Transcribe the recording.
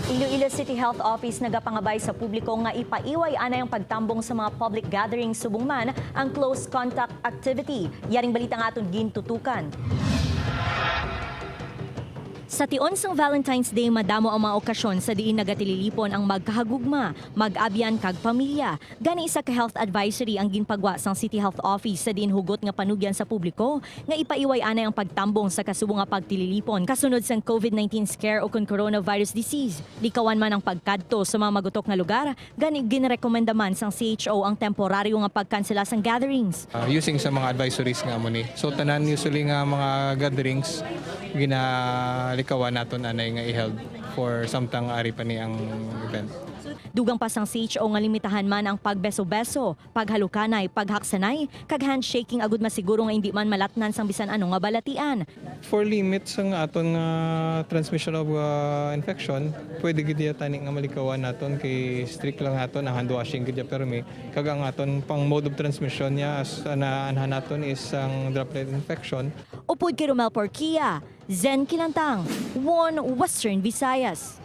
Iloilo City Health Office nagapangabay sa publiko nga ipaiway anay ang pagtambong sa mga public gatherings, subong man ang close contact activity. Yaring balita nga aton gintutukan. Sa tion sang Valentine's Day, madamo ang mga okasyon sa diin nagatililipon ang magkahagugma, mag-abyan kag pamilya. Gani isa ka health advisory ang ginpagwa sang City Health Office sa diin hugot nga panugyan sa publiko nga ipaiway anay ang pagtambong sa kasubong nga pagtililipon kasunod sang COVID-19 scare o kon coronavirus disease. Likawan man ang pagkadto sa mga magutok nga lugar, gani ginrekomenda man sang CHO ang temporaryo nga pagkansela sang gatherings. Using sa mga advisories nga amo ni. So tanan usually nga mga gatherings, ginalikawan naton anay nga i-held for samtang ari pa ni ang event. Dugang pa sang CHO nga limitahan man ang pagbeso-beso, paghalukanay, paghaksanay, kag handshaking agud masiguro nga hindi man malatnan sang bisan ano nga balatian. For limits ang aton nga transmission of infection, pwede gid ya tani nga malikawan naton kay strict lang naton ang hand washing gid ya, pero may kag ang aton pang mode of transmission niya as naanhan naton is ang droplet infection. Upod kay Romel Porquia, Zen Kilantang, One Western Visayas.